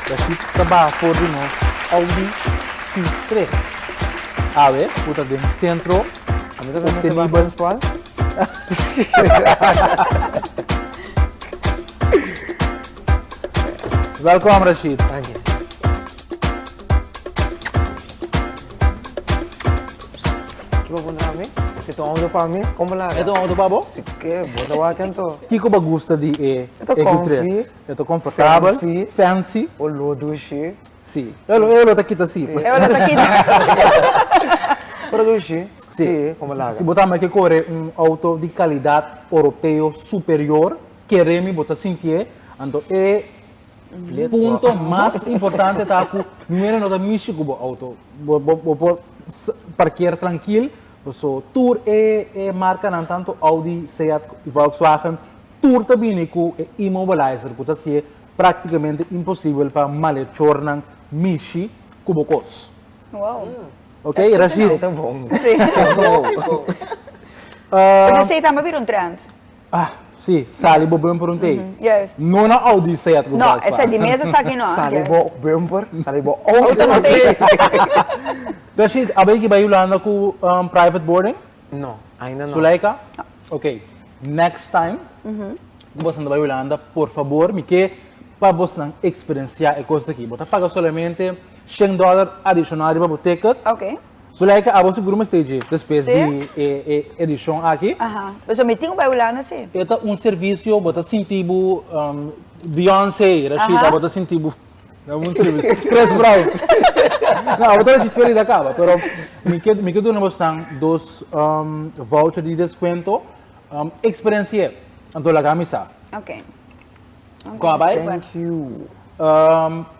Rashid ta baha for di nos Audi Q3. Awe, ku ta den sentro Ami ta mester ba sensual. Welkom, Rashid. Dank je. Kiko bo na mi? Si ta un auto pa mi, kon bo laga? E ta un auto pa bo? Si ke, bo ta wak anto. Kiko bo gusta di e E ta Q3? comfy. E ta comfortabel. Fancy. Fancy. Olor dushi. Si. E olor ta kita si. E olor ta kita. Pero dushi. Si, kon bo laga. Si bo tambe ke kore un auto di kalidat oropeo superior, kere mi bo ta sintié, anto e Punto mas importante ta ku nuera no ta mishi ku bo auto. Bo bo por parkeer trankil, paso tur e e markanan tanto Audi, Seat i Volkswagen tur ta bini ku e immobilizer ku ta hasié praktikamente imposibel pa malechornan mishi ku bo kos. Wow. Ok, Rashid. Ta bon. Sí. Pero esei tambe a bira un trend. Ah, si, sali bo bumper un tei. Juist. No na Audi Seat ku No, Volkswagen. esei di mes esaki no. Sali bo bumper, sali bo auto un tei. Rashid, abo ki bai Hulanda ku private boarding? No, ainda no. Suleika? Ok, next time ku boso ta bai Hulanda, por fabor, mi ke pa bosnan eksperensiá e kos aki. Bo ta paga solamente shen dòler adishonal riba bo ticket. Ok. Zuleika, abo sigur mester dje despues Sí. di e e edishon aki. Aha. Pasobra mi tin ku bai Hulanda sí. E ta un servisio, bo ta sinti bo Beyoncé, Rashida, Aha. bo ta sinti bo No, un servisio. Chris Brown. No, abo ta Rashid Ferida kaba, pero mi ke mi ke duna bosnan dos voucher di deskuento. Eksperensi'é, anto laga mi sa. Ok. Kon a bai? Thank you.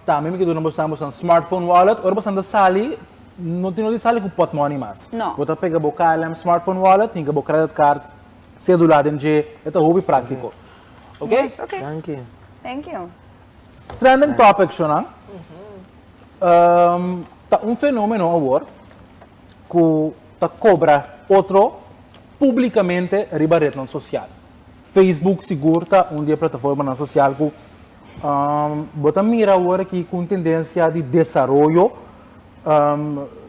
Tambe mi ke duna bosan bosan smartphone wallet. Ora bosan ta sali, no tin no di sali ku potmoni mas. No. Bo ta pega bo KLM smartphone wallet, hinka bo credit card, cedula den dje. E ta hopi praktiko. Ok? Yes, ok. Danki. Thank you. Trending topic shonan. Ta un fenomeno awor ku ta kobra otro publikamente riba retnan sosial. Facebook sigur ta un di e plataformanan sosial ku bo ta mira awor aki ku un tendensia di desaroyo.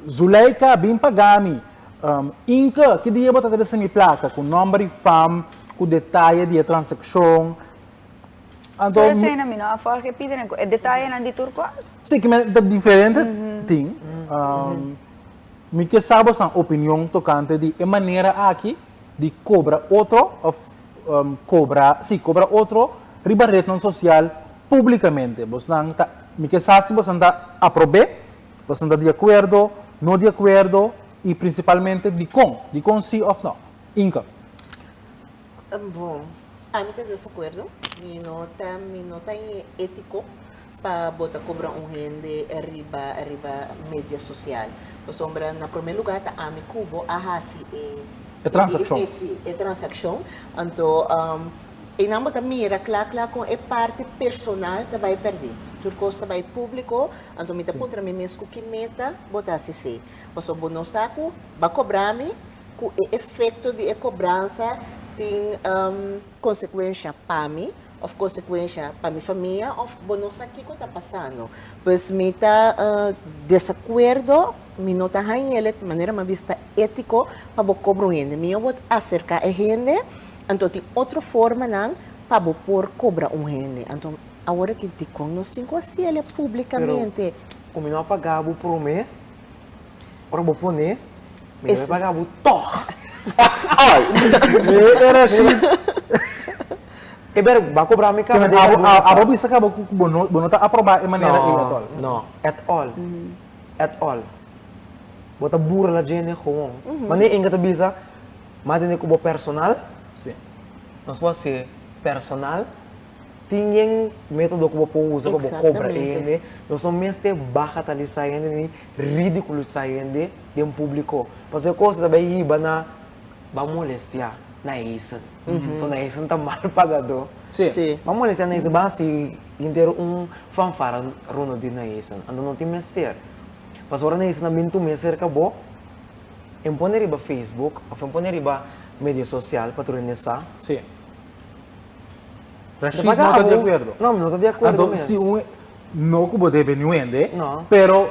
Zuleika bin paga mi. Inke, ki dia bo ta trese mi plaka? Ku nòmber di fam, ku detaye di e transakshon. Anto. Tur eseinan mi no a fòlg e pidinan ku e detayenan di tur kos. Si, ki men ta diferente tin. Mi ke sa bosan opinion tokante di e manera aki di kobra otro òf kobra, sí, kobra otro riba retnan sosial públikamente. Bosnan ta, mi ke sa si bosnan ta aprob'é, bosnan ta di akuerdo, no di akuerdo i prinsipalmente dikon, dikon sí òf no. Inka. Bon, ami ta desakuerdo. Mi no ta, mi no ta étiko pa bo ta kobra un hende riba riba media sosial. Pasobra na promé lugá ta ami ku bo a hasi e E transakshon. E si, e transakshon. Anto einan bo ta mira kla kla kon e parti personal ta bai pèrdí. Tur kos ta bai públiko, anto mi ta puntra mi mes ku ki meta bo ta hasi esei. Pasobra bo no sa ku bo a kobra mi, ku e efekto di e kobransa tin konsekuensha pa mi. Of konsekuensha pa mi famia of bo no sa kiko ta pasando. Pues mi ta desakuerdo, mi no ta hañ'el manera mi a bisa ta étiko pa bo kobra un hende. Mihó bo aserká e hende, anto tin otro formanan pa bo por kobra un hende. Anto awor aki dikon nos tin ku hasiel públikamente? Pero ku mi no a paga bo promé. Ora bo pone, mi ta paga bo tog. Ai! Era así. E ber, ba cobra mi caba de Abo, abo bisa caba cu bo no, bo no ta aproba e manera ei at all. No, at all. At all. Bo ta burla djene gewoon. Mane Inga ta bisa, ma tene cu bo personal. Si. Nos por haci personal. Tin yen metodo ku bo por usa pa bo kobra e hende. Nos no mester bagatalisa hende ni ridikulisa hende den publiko. Pasobra e kos ta bai hiba na ba molestia na eisen. So na eisen ta mal pagadó. Ba molestia na eisen, ba hasi henter un fanfara rondó di na eisen. Anto no tin mester. Pasobra ora nan hisa nan bin tum'é serka bo, e pone riba Facebook òf e pone riba medio sosial pa tur hende sa. Sí. Rashid no ta di akuerdo. No, mi no ta di akuerdo mes. Anto si un no ku bo debe niun hende, pero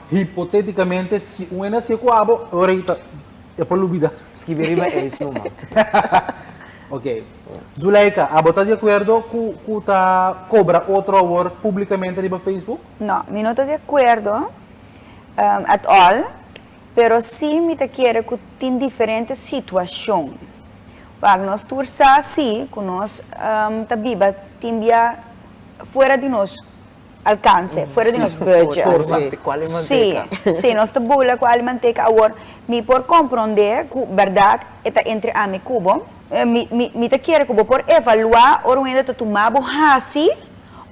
hipotétikamente si un hende hasié ku abo, ora ei ta e por lubida. Skibi riba ei suma. Ok. Zuleika, abo ta di akuerdo ku ku ta kobra otro awor públikamente riba Facebook? No, mi no ta di akuerdo at all, pero sí mi ta kere ku tin diferente situashon. Wak, nos tur sa sí ku nos ta biba tin bia fuera di nos alkanse, fuera di nos budget. Sí, sí, nos ta bula ku ali manteka. Awor, mi por komprondé ku bèrdat e ta entre ami ku bo. Mi, mi, mi ta kere ku bo por evaluá ora un hende ta tuma bo hasi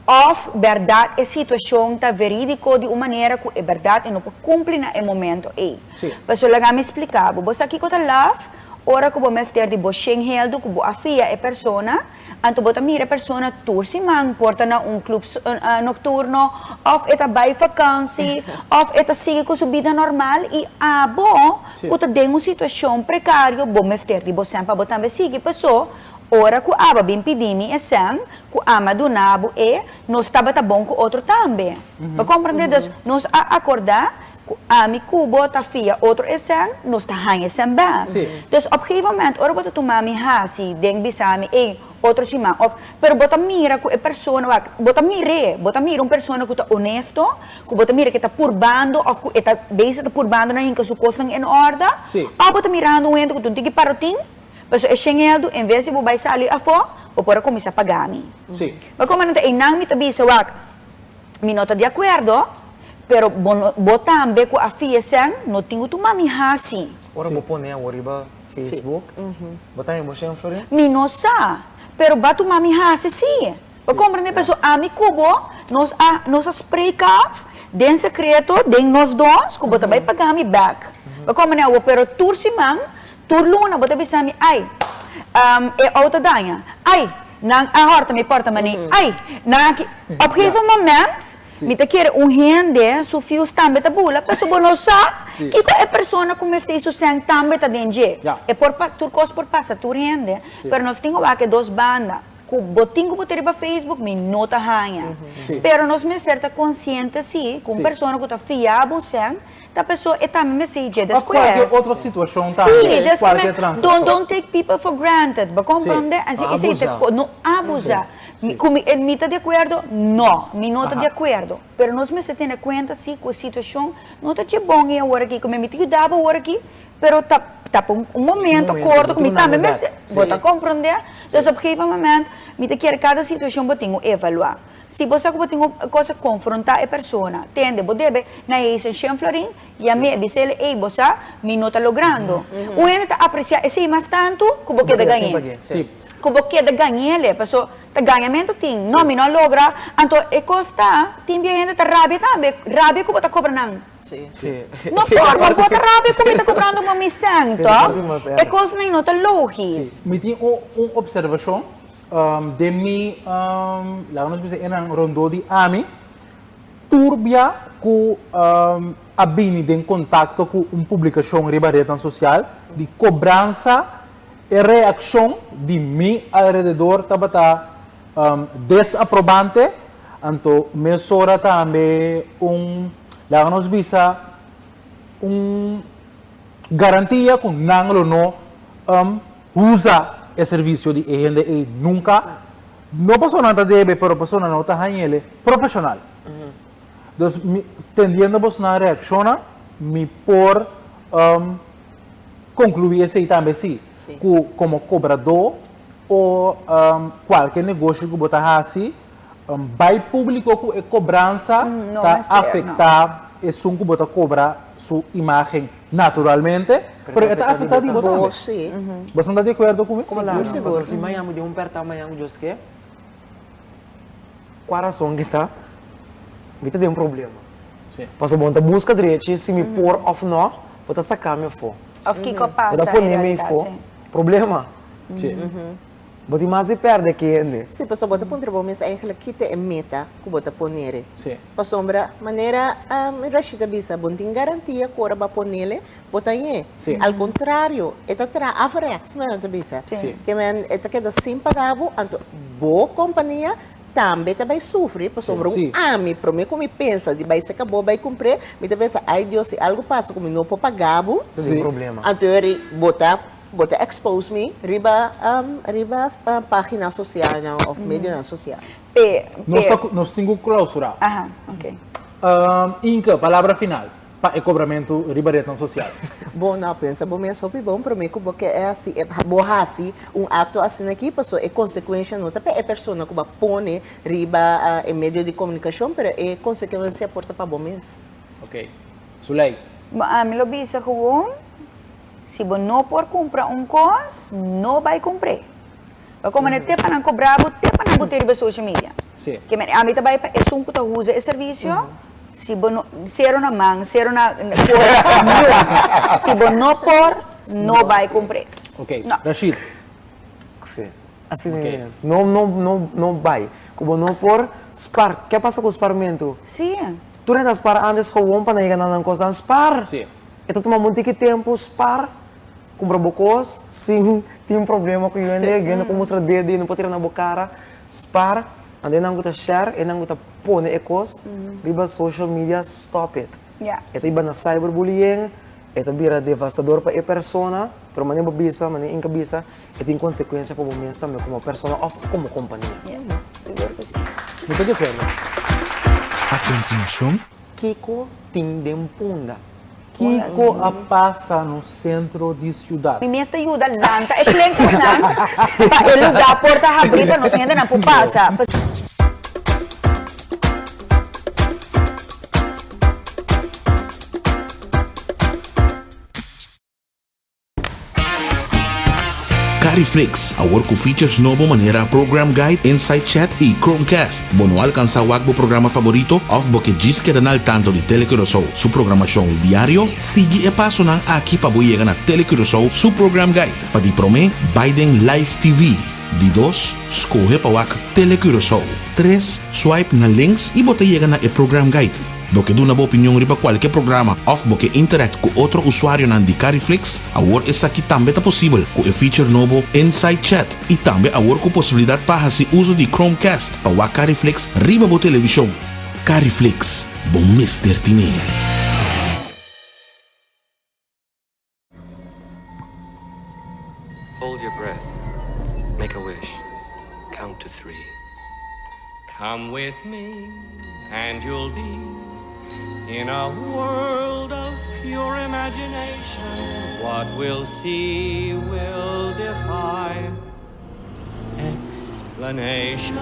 òf bèrdat e situashon ta verídiko di un manera ku e bèrdat e no por kumpli na e momento ei. Pasobra laga mi splika bo, bo sa kiko ta laf? Ora ku bo mester di bo shen heldu ku bo a fia e persona, anto bo ta mira e persona tur siman por ta na un club nocturno of e ta bai vakansi of e ta sigui ku su bida normal i abo ku ta den un situashon prekario bo mester di bo sèn pa bo tambe sigui. Paso ora ku abo a bin pidi mi e sèn ku ama duna bo e nos tabata bon ku otro tambe. Bo komprende? Dus nos a akorda Ku ami ku bo ta fia otro e sèn, nos ta haña e sèn bèk. Dus op gegeven moment ora bo ta tuma mi hasi den bisa mi, ey, otro siman of, pero bo ta mira ku e persona wak, bo ta mir'é, bo ta mira un persona ku ta honesto, ku bo ta mira ku e ta purbando of ku e ta bezig ta purbando na hinka su kosnan en orde, of bo ta mirando un hende ku ta un tiki parotin, pasobra e shen eldu en ves di bo bai sali afó, bo por a kuminsá paga mi. Bo komo nan ta eynan mi ta bisa wak. Mi no ta di akuerdo, pero bo no, bo tambe ku a fia esèn no tin ku tuma mi hasi. Ora bo pone awor riba Facebook, bo ta hembo shen florin? Mi no sa, pero ba tuma mi hasi si. Bo komprende? Pasobra ami ku bo nos a nos a spreek af den sekreto, den nos dos, ku bo ta bai paga mi bèk. Bo komprende awor? Pero tur siman, tur luna bo ta bisa mi, ai, e outo daña, ai, Nan a hòrta mi pòrta manei. Ai! Nan a ki. Op gegeven moment mi ta kere un hende su fius tambe ta bula, pasobra bo no sa kiko e persona ku mester su sèn tambe ta den dje. E por pa, tur kos por pasa tur hende, pero nos tin ku wak e dos banda. Ku bo tin ku bo ta riba Facebook mi no ta haña. Pero nos mester ta konsiente si ku un persona ku ta fia bo sèn Ta paso e tambe mester dje Of despues. cualkier otro situacion tambe, Sí, des cualkier me, transaccion. don't, don't take people for granted, bo comprende? Sí. Así, esey ta Abusa. co, no abusa. Mi, cu mi, mi ta di acuerdo? No, mi no ta di acuerdo. Pero nos mester tene cuenta si cu e situacion no ta dje bon e awor aki, cu mi mi ta yuda bo awor aki, pero ta, ta pa un, un momento momento, corto bo cu mi ta tambe duna mester, bek. bo ta comprende? Dus op gegeven moment, mi ta kier cada situacion bo tin cu evalua. Si bo sa ku bo tin un cosa konfrontá e persona, tende, bo debe na e hisa shen florin, yam'é, bis'el, ey, bo sa, mi no ta logrando. Un hende ta apresiá esei mas tantu ku bo keda gañ'é. Ku bo keda gañ'el, paso ta gañamentu tin, no, mi no a logra, anto e kos ta, tin bia hende ta rabia tambe, rabia ku bo ta kobra nan. No por, bo por ta rabia ku mi ta kobrando bo mi sèn, tòg? E kosnan no ta logis. Mi tin un opservashon Den mi, laga nos bisa enan rondó di ami, tur bia ku a bini den kontakto ku un publikashon riba retnan sosial di kobransa, e reakshon di mi alrededor tabata desaprobante, anto mesora tambe un, laga nos bisa, un garantia ku nan lo no Usa e servisio di e hende ei nunka, no pasobra nan ta debe, pero pasobra nan no ta hañ'ele profeshonal. Dus mi, tendiendo bosonan reakshonnan, mi por konkluí esei tambe si, ku komo kobradó o kualke negoshi ku bo ta hasi, Bai públiko ku e kobransa ta afektá esun ku bo ta kobra su imágen naturalmente, pero e ta afektá di bo tambe. Boso no ta di akuerdo ku mi? Sigur, sigur. Pasobra si mañan bo den un pèrtá mañan ku Dios ke, kua rason ke ta, mi ta den problema. Pasobra bo no ta buska drechi si mi por òf nò, bo ta saka mi afó. Òf kiko a pasa en realidat. Bo ta pone mi afó. Problema. Bo tin mas di pèrdè ke hende. Sí, pasobra bo ta puntra bo mes eigenlijk ki ta e meta ku bo ta ponere. Pasobra manera Rashid a bisa, bo no tin garantia ku ora bo a ponele, bo ta hañ'é. Al kontrario, e ta traha averechts, manera nan ta bisa. Ke men e ta keda sin paga bo, anto bo kompania tambe ta bai sufri, pasobra un ami promé ku mi pensa di bai seka bo bai kumpr'é, mi ta pensa, ay Dios, si algu pasa ku mi no por paga bo, anto bo ta Bo ta expose mi riba riba pagina socialnan of medionan social. Pe, Nos pe. ta nos tin ku klausurá. Aha, ok. Inke, palabra final pa e kobramentu riba retnan sosial. Bo no pensa bo mes hopi bon promé ku bo ke hasi bo hasi un akto asina aki pasobra e konsekuensha no ta pa e persona ku bo a pone riba e medio di komunikashon pero e konsekuensia por ta pa bo mes. Ok. Zuley. Bo ami lo bisa gewoon Si bo no por kumpra un kos, no bai kumpr'é. Bo komo te pa nan kobra bo, te pa nan bot'é riba social media. Ke men ami ta bai pa esun ku ta usa e servisio, si bo no, sero na man, sero na por, no. Si bo no por, no bai kumpr'é. Ok, Rashid. Si, asina mes. No, no, no, no bai. Ku bo no por spar. Ke a pasa ku sparmentu? Si. Tur hende a spar antes gewoon pa nan yega na nan kosnan spar. Si. E ta tuma monti ki tempu spar, kumpra bo kos sin tin problema ku hende, hende por mustra dede, hende por tira na bo kara, spar, anto enan ku ta share, enan ku ta pone e kos riba social media, stop it. E ta iba na cyberbullying, e ta bira devastador pa e persona, pero manera bo bisa, manera Inka bisa, e tin konsekuensia pa bo mes tambe komo persona òf komo kompania. Mi ta di akuerdo. A kontinuashon. Kiko tin den Punda? Kiko a pasa no sentro di siudat? Mi mes ta yuda lanta e klinkersnan pa e lugá por ta habrí pa nos hendenan por pasa. Cariflix, awor ku features nobo manera Program Guide, Insight Chat i Chromecast. Bo no alkansá wak bo programa faborito òf bo ke djis keda na al tanto di TeleCuraçao su programashon diario? Sigui e pasonan aki pa bo yega na TeleCuraçao su Program Guide. Pa di promé, bai den Live TV. Di dos, skohe pa wak TeleCuraçao. Tres, swipe na links i bo ta yega na e Program Guide. Bo ke duna bo opinion riba kualke programa òf bo ke interact ku otro usuarionan di Cariflix? Awor esaki tambe ta posibel ku e feature nobo Inside Chat i tambe awor ku posibilidat pa hasi uso di Chromecast pa wak Cariflix riba bo televishon. Cariflix, bo mester tin'é! Hold your breath. Make a wish. Count to three. Come with me and you'll be in a world of pure imagination. What we'll see will defy explanation.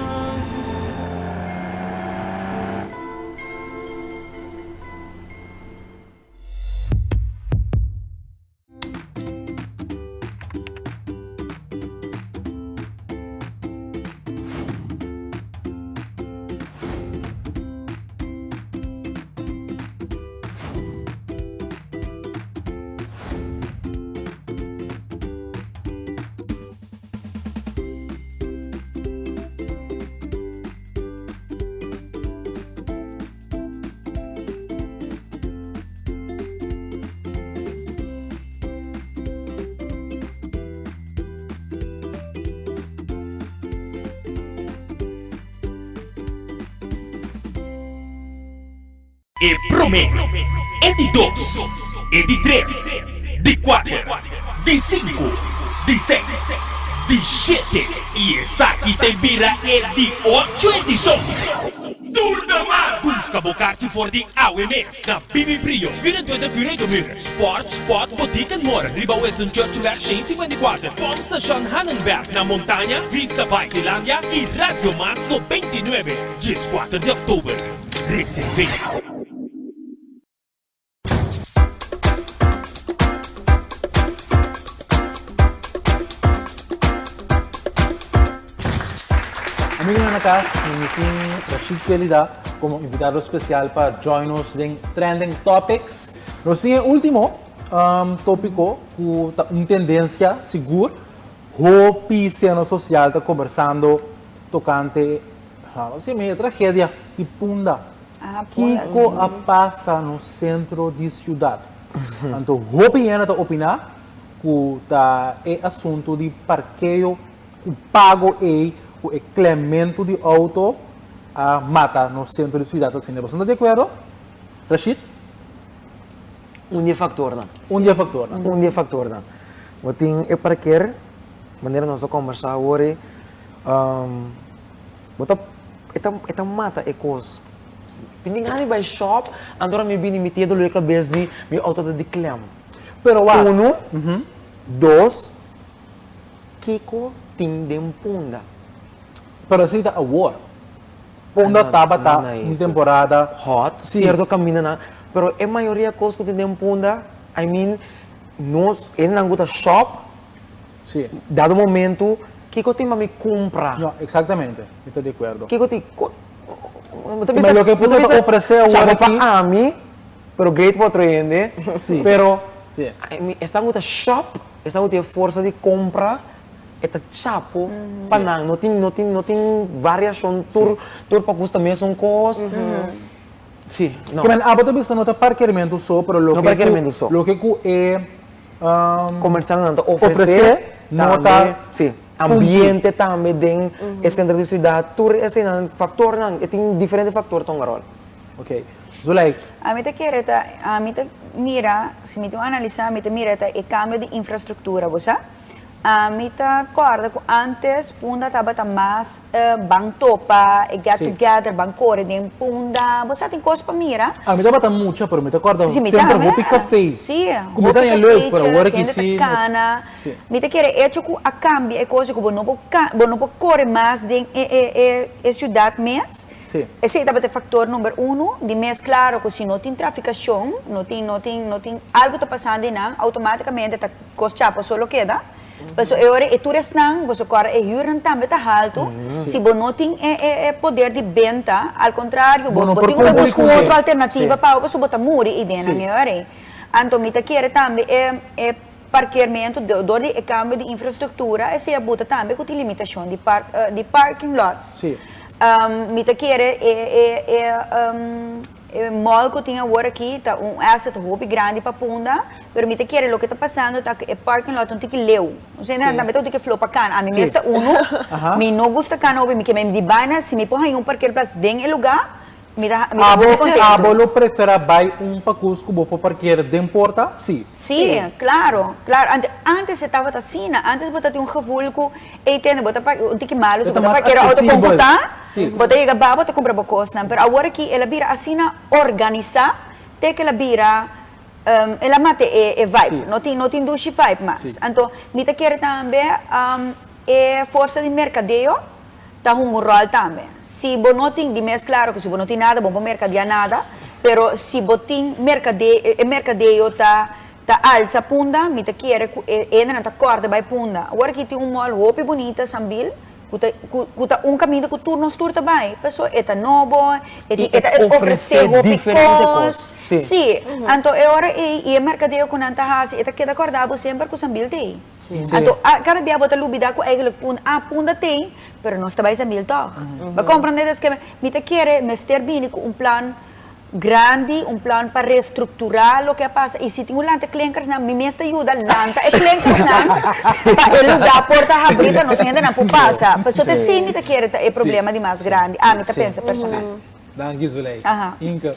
E promé, e di dos, e di tres, di kuater, di sinku, di seis, di shete i esaki ta bira e di ocho edishon. Tur de mas! Buska bo karchi for di awe mes na Bibi Brio, 24 Curedomur, Sport, Spot, Boutique and More, riba Winston Churchillweg 154, Pompstation Hannenberg, na Montaña, Vista Bay, Zeelandia y Radio Mas 99, 14 di oktober. Reservé! Amigonan na cas, mi tin Rashid Kelida como invitado especial pa join nos den Trending Topics. Nos tin e ultimo um, topico cu ta un tendencia sigur. Hopi seno sosial ta kombersando tokante si mi e tragedia di Punda. Kiko a pasa nos sentro di siudat? Anto hopi hende ta opiná ku ta e asuntu di parkeo ku pago ei ku e klemmentu di outo a mata nos sentro di siudat asina. Boso no ta di akuerdo? Rashid? Un di e faktornan. Un di e faktornan. Un di e faktornan. Bo tin e parker, manera nos a kombersá awor ei, bo ta, e ta, e ta mata e kos. Mi tin gana di bai shop, anto ora mi bini mi tin e dolor di kabes di mi outo ta di klem. Pero wak. Unu, dos, kiko tin den Punda? Pero esei ta awor. Punda tabata un temporada hot, cierto camindanan, pero e mayoria cos cu tin den Punda, I mean, nos hendenan cu ta shop, dado momento, kico tin pa mi cumpra? No, exactamente, mi ta di acuerdo. Kico tin, Ma loke Punda ta ofrece awor aki. Chamo pa ami, pero great pa otro hende, pero esnan cu ta shop, esnan cu tin e forsa di compra, E ta chapo pa nan, no tin no tin no tin variashon tur tur pa gusta mesun kos. Si, no. Kimen abo ta bisa no ta parkermentu so, pero loke No parkermentu so. loke ku e Komersiantenan ta ofresé no ta tambe, si, ambiente tambe den e sentro di siudat, tur eseinan faktornan, e tin diferente faktor ta hunga ròl. Ok. Zulay. Ami ta kere ta, ami ta mira, si mi tin un analisá, mi ta mira ta e kambio di infrastruktura, bo sa? Mi ta kòrda ku ántes Punda tabata mas ban topa, e get together, ban kore den Punda. Bo sa tin kos pa mira. Ami tabata mucha pero mi ta kòrda semper hopi kafé. Sí, Ku mi ta hopi haña leuk pero awor kafeetjes, aki hende ta sí no. kana. Mi ta kere echo ku a kambia e kos ku bo no por bo no por kore mas den e e e e siudat mes. Esei tabata e faktor number uno. Di mes klaro ku si no tin trafikashon, no tin no tin no tin algu ta pasando einan, outomátikamente ta Kos chapo so lo keda. Paso e ora e tur esnan, boso kòrda e hürnan tambe ta haltu. Si bo no tin e e e poder di benta, al kontrario, bo bo tin ku bai buska un otro alternativa pa bo pasobra bo ta muri eidennan e ora ei. Anto mi ta kere tambe e e parkeermentu dor di e kambio di infrastruktura esei a buta tambe ku tin limitashon di park di parking lots. Mi ta kere e e e E mall cu tin awor aki ta un asset hopi grandi pa Punda, pero mi ta kere loke ta pasando ta cu e parking lot ta un tiki leu. Osea nan tambe ta un tiki flow pa cana. Ami mes ta uno, mi no gusta cana hopi, mi ke mi di baina si mi por haña un parkeerplaats den e lugar, mi ta mi ta hopi contento. Abo lo prefera bay un pacus cu bo por parkeer den porta? Si. Si, claro, claro. Ante, antes e tabata asina, antes bo ta tin un gevoel cu ey tende bo ta parke, un tiki malo si bo ta parkeer auto con cu ta. Bo ta yega ba bo ta kumpra bo kosnan, pero awor aki el a bira asina organisá te ku el a bira, el a mata e vibe, no tin no tin dushi vibe mas. Anto mi ta kere tambe e forsa di merkadeo ta hunga un ròl tambe. Si bo no tin, di mes klaro ku si bo no tin nada bo no por merkadeá nada, pero si bo tin merkade e merkadeo ta ta alsa Punda, mi ta kere ku e hendenan ta kòrda bai Punda. Awor aki tin un mall hopi bunita, Sambil, Ku ta ku ta un kaminda ku tur nos tur ta bai, paso e ta nobo, e tin e ta ofresé hopi kos. Sí, anto e ora ei i e merkadeo ku nan ta hasi e ta keda kòrda bo semper ku Sambil t'ei. Anto kada bia bo ta lubidá ku eigentlik Punda, ah Punda t'ei, pero nos ta bai Sambil tòg. Bo komprendé? Des ke mi ta kere mester bini ku un plan Grandi, un plan pa restrukturá loke a pasa i si tin un lanta klinkersnan, mi mes ta yuda lanta e klinkersnan pa e lugá por ta habrí pa nos hendenan por pasa. Pasobra ta esei mi ta kere ta e problema di mas grandi, ami ta pensa personal. Danki Zuley. Inke.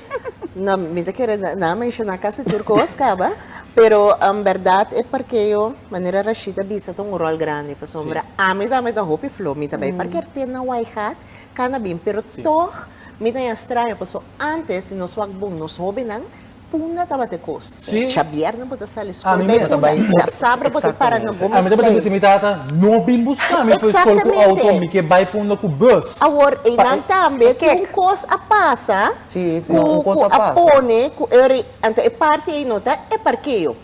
No, mi ta kere nan a menshoná kasi tur kos kaba, pero en bèrdat e parkeo, manera Rashid a bisa, ta un ròl grandi pasobra ami tambe ta hopi flo, mi ta bai parker te na Waaigat, kana bin, pero tòg Mi ta haña straño paso antes si nos wak bon nos hobennan punda tabata e kos. Djabièrnè bo ta sali skol bai punda, djasabra bo ta para na Gomez Ami tabata bisa mi tata no bin buska mi for skol ku outo mi ke bai punda ku bus. Awor einan tambe tin un kos a pasa ku ku a pone ku e anto e parti ei no ta e parkeo.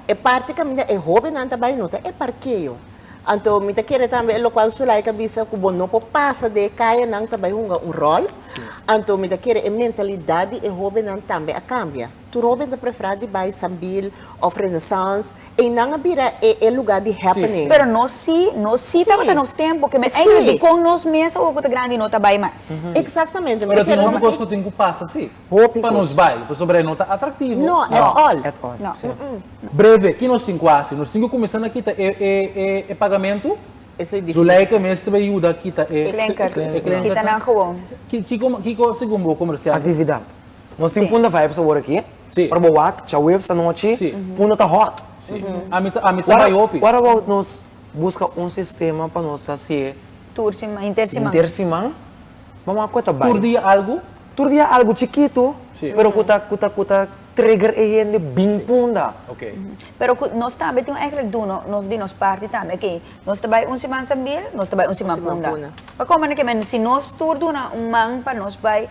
E parti kaminda e hobennan ta bai no ta e parkeo. Anto mi ta kere tambe e lokual Sulaika a bisa ku bo no por pasa den e kayanan ta bai hunga un ròl. Anto mi ta kere e mentalidat di e hóbennan tambe a kambia. Tur hoben ta prefera di bai Sambil of Renaissance. Einan a bira e e lugar di happening. Pero nos si, nos si tabata nos tempo, ke men eigenlijk dikon nos mes awor ku ta grandi no ta bai mas. Exactamente. Pero tin hopi kos ku tin ku pasa si. Hopi Pa nos kos. bai, pasobra e no ta atraktivo. No, at all. At all, No. si. Breve, ki nos tin ku hasi? Nos tin ku kuminsá na kita e e e e pagamentu? Esei difícil. Zuleika mes ta bai yuda kita e Klinkers. e klinkers. Kita nan gewoon. Ki kiko kiko segun bo komersiante? Aktividat. Nos tin Si. Punda Vibes awor aki. Si. Ora bo wak djaweps anochi, Si. Punda ta hot. Si. Ami ta ami sa bai hopi. What about nos buska un sistema pa nos hasié Tur siman, henter siman. henter siman? Bo wak ku ta bai. Tur dia algu? Tur dia algu chikitu, Si. pero ku ta ku ta ku ta trigger e hende bin Punda. Ok. Pero ku nos tambe tin eigenlijk duna nos di nos parti tambe. Oké, nos ta bai un siman Sambil, nos ta bai un siman Punda. Pa komo ke men si nos tur duna un man pa nos bai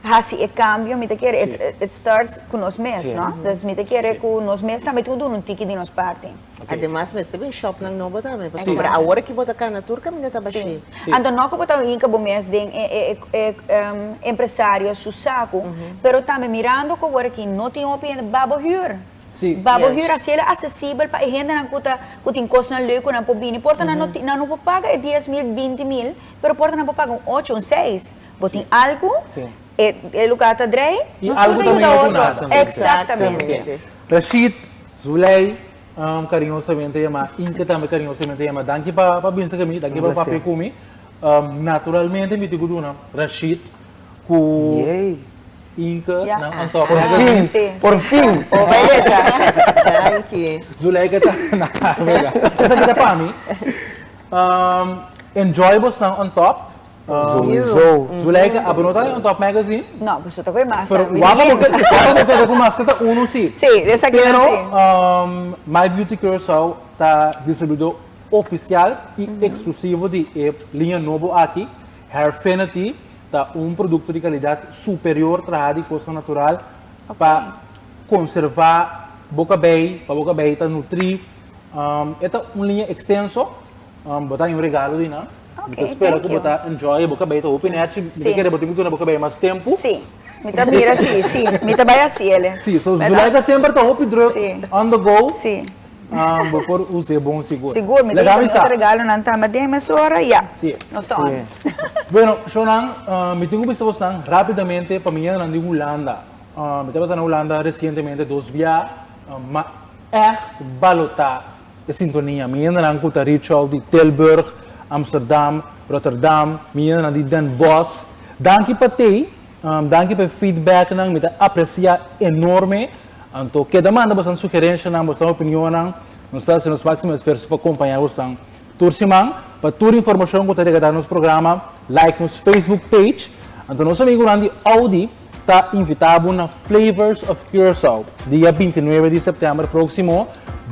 hasi e kambio, mi ta kere it it starts ku nos mes, no? Dus mi ta kere ku nos mes tambe tin ku duna un tiki di nos parti. Ademas mester bin shopnan nobo tambe, pasobra awor ki bo ta kana tur kaminda ta bashí. Anto no ku bo ta hinka bo mes den e e empresario su saku, pero tambe mirando ku awor aki no tin hopi hende, ba bo hür. Ba bo hür, hasi el asesibel pa e hendenan ku ta ku tin kosnan leuk ku nan por bini. Por ta nan no tin nan no por paga e dies mil, binti mil, pero por ta nan por paga un ocho, un seis. Bo tin algu, e e lugar ta drei, I nos tur algu ta ta yuda mihó ku otro. nada. Eksaktamente. Rashid, Zuley, Cariñosamente yama Inke tambe cariñosamente yama danki pa pa binse ku mi danki pa papia ku mi naturalmente mi tin ku duna Rashid ku Inke nan on top Por fin por fin Oh belleza Danki Zuleika ta na esaki ta pa mi enjoy bosnan on top Sowieso. Zuleika, abo no ta on top magazine? No, pues ta koe mas. Pero wapa bo wapa bo keda ku mas ta uno si. Sí, esaki Pero si. My Beauty Curaçao ta distribuidor oficial y exclusivo di e liña nobo aki. Hairfinity ta un producto di calidad superior traha di cosnan natural pa conserva bo cabey, pa bo cabey ta nutri. E ta un liña extenso. Bo ta haña un regalo di nan. Mi ta spera ku bo ta enjoy bo kabei ta hopi nechi. Mi ta kere bo tin ku duna bo kabei mas tempu. Sí, mi ta mira sí, sí, mi ta bai hasi ele. Sí, so Zuleika semper ta hopi druk, on the go. Sí. Bo por us'é bon sigur. Sigur, mi ta yega otro regalonan tambe den mesora, ya. Sí. Nos ta on. Bueno, shownan, mi tin ku bisa bosnan rapidamente pa mi yega nan di Hulanda. Mi tabata na Hulanda resientemente dos bia, ma ègt balotá E sintonia, mi hendenan ku ta reach out di Tilburg, Amsterdam, Rotterdam, mi hendenan di Den Bosch, danki pa tei, danki pa e feedbacknan, mi ta apresia enorme. Anto keda manda bosan sugerenshanan, bosan opinionnan, nos ta hasi nos máksimo esfuerso pa kompañá bosan tur siman. Pa tur informashon ku ta regarda nos programa, like nos Facebook page. Anto nos amigunan di Audi ta invitá bo na Flavors of Curaçao, dia 29 di sèptèmber próksimo.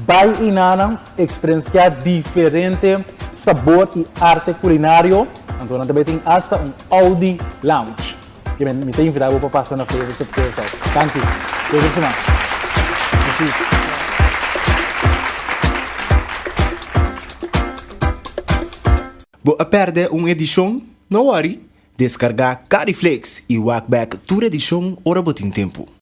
Bai einanan eksperensiá diferente sabor i arte kulinario. Anto nan ta bai tin asta un Audi Lounge. Mi ta invitá bo pa pasa na Flavors of Curaçao. Danki. Te otro siman. Merci. Bo a pèrdè un edishon? No wòri! Deskargá Cariflix i wak bèk tur edishon ora bo tin tempu.